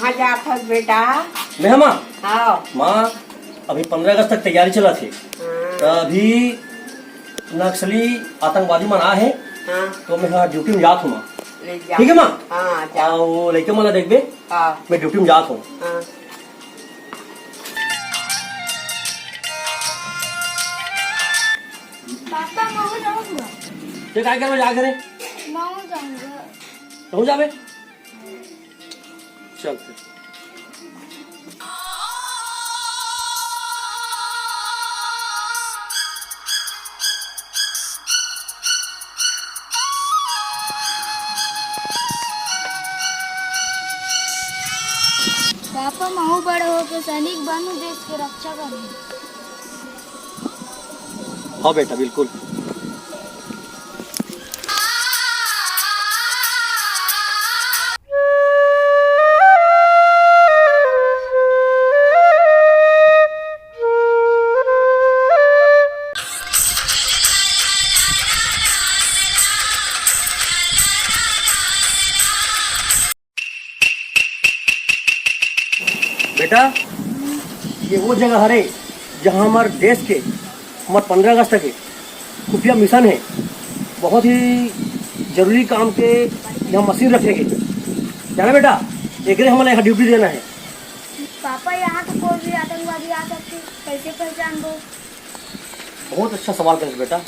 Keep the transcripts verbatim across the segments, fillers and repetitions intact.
कहाँ जात हस बेटा? मैं, माँ? हाँ। माँ, अभी पंद्रह अगस्त तक तैयारी चलत हे। हाँ। त अभी नक्सली आतंकवादी मन आ हे, हाँ। तो मैं हा ड्यूटी में जात हूँ, माँ। ले जा। ठीक है, माँ? हाँ, जा। आ, वो लइका मन ला देखबे, हाँ। मैं ड्यूटी में जात हूँ। हाँ। पापा, मैं जाऊंगा। ते काय करबे जा घरे? मैं जाऊंगा। तहूँ जाबे? चल फिर। पापा, महू बड़े होके सैनिक बनू, देश के रक्षा करूँ। हाँ बेटा, बिल्कुल। बेटा, ये वो जगह हरे, जहाँ हमारे देश के, हमारे पंद्रह अगस्त के खुफिया मिशन है। बहुत ही जरूरी काम के यहाँ मशीन रखे गए। जाना बेटा, एकरे हमन यहाँ ड्यूटी देना है। पापा, यहाँ तो कोई भी आतंकवादी आ सकते, कैसे पहचानबो? बहुत अच्छा सवाल करेस बेटा।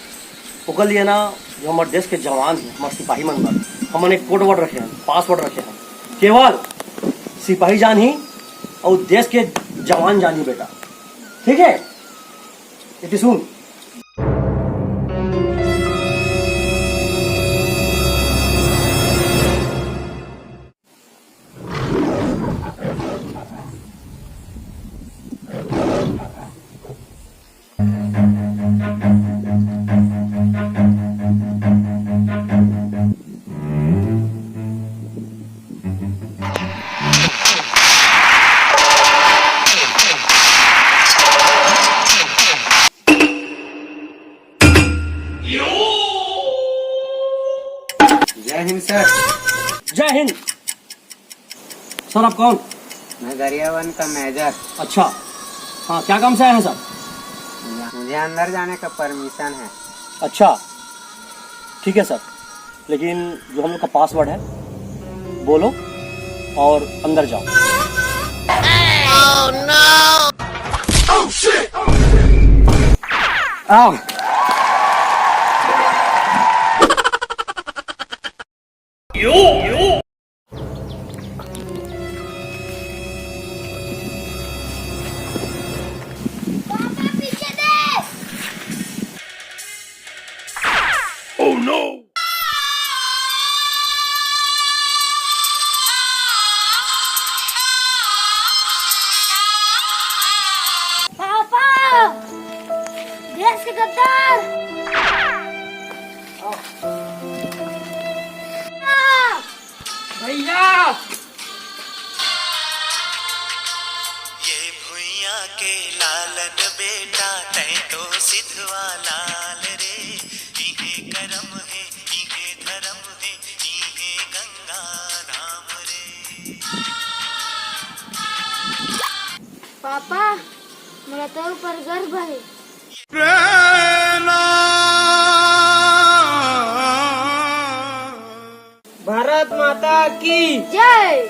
ओकर लिए ना, जो हमारे देश के जवान हैं, हमारे सिपाही मन बर, हमन एक कोड वर्ड रखे हैं, पासवर्ड रखे हैं। केवल सिपाही जानही और देश के जवान जानही बेटा। ठीक है, इति सुन। जय हिंद सर। जय हिंद। सर, आप कौन? मैं गरियाबंद का मेजर। अच्छा, हाँ, क्या काम से आए हैं सर? मुझे अंदर जाने का परमिशन है। अच्छा, ठीक है सर, लेकिन जो हम लोग का पासवर्ड है, बोलो और अंदर जाओ। आओ। पापा, पीछे देख। Oh no! पापा, देश के गद्दार। भैया। ये भुइयां के लालन बेटा, तैं तो सिधवा लाल रे। इहे करम हे, इहे धरम हे, इहे गंगा धाम रे। पापा, मोला तोर ऊपर गर्व हे। भारत माता की जय।